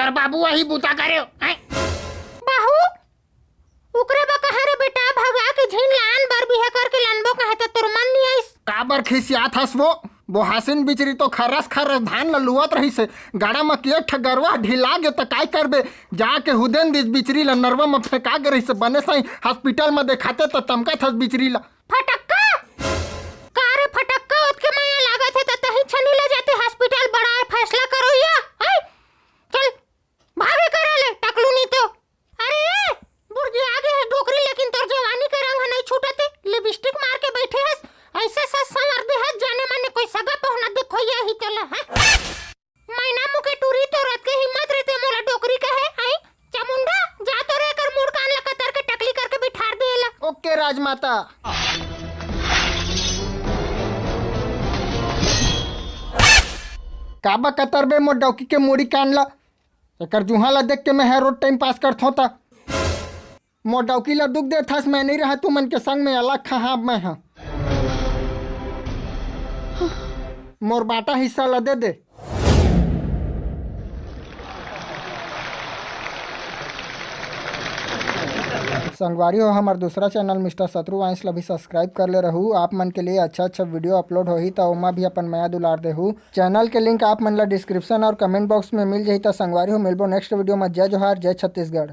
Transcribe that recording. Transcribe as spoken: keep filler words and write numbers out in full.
त बाबू वही बूता करे हो, हैं? बाहू, ओकरे बा कहा रे बेटा, भगा के झिन लान बर बिहा करके लानबो कहे त तोर मन नहीं आइस। काबर खिसियात हस वो? बोहासिन बिचरी तो खरस खरस धान ल लुवत रहिस हे। गाड़ा म के ठगरवा ढिला गे त काय करबे? जाके हुदेन दिस बिचरी ल नरवा म फेंका गे रहिस हे। बने सही हॉस्पिटल म देखाते त तमकत हस बिचरी ल। फटक्का? का रे फटक्का, ओतके मया लागत हे त तही छनी ले जाते हॉस्पिटल, बड़ा फैसला करो या, हैं? चल, भागे करा ले, टकलू नी तो। अरे, बुढ़िया आगे हे डोकरी, लेकिन तोर जवानी के रंग ह नहीं छूटते। लिपस्टिक मार के बैठे हस, ऐसे सस संवर दे हस, जाने माने कोई सगा पहुना देखो ये ही तोला, हैं? मैना मुके टूरी, तोर अतके हिम्मत रहते मोला डोकरी कहे, हैं? चामुंडा, जा तो रे, एकर मुड़ कान ला कतर के टकली करके बिठार दे ला। ओके राजमाता। काबा कतर बे मोर डौकी के मुड़ी कान ला? एकर जुहा ला देख के मैं हर रोज टाइम पास करथों ता। मोर डौकी ला दुख देथस, मैं नहीं रहा तू मन के संग में अलग खा, हाँ, मैं हाँ। मोर बाटा हिस्सा ला दे दे। संगवारी हो, हमर दूसरा चैनल मिस्टर शत्रु वाइंस ला भी सब्सक्राइब कर ले रहू। आप मन के लिए अच्छा अच्छा वीडियो अपलोड होही, त ओमा भी अपन मया दुलार देहू। चैनल के लिंक आप मन ला डिस्क्रिप्शन और कमेंट बॉक्स में मिल जाही। त संगवारी हो, मिलबो नेक्स्ट वीडियो में। जय जोहार, जय छत्तीसगढ़।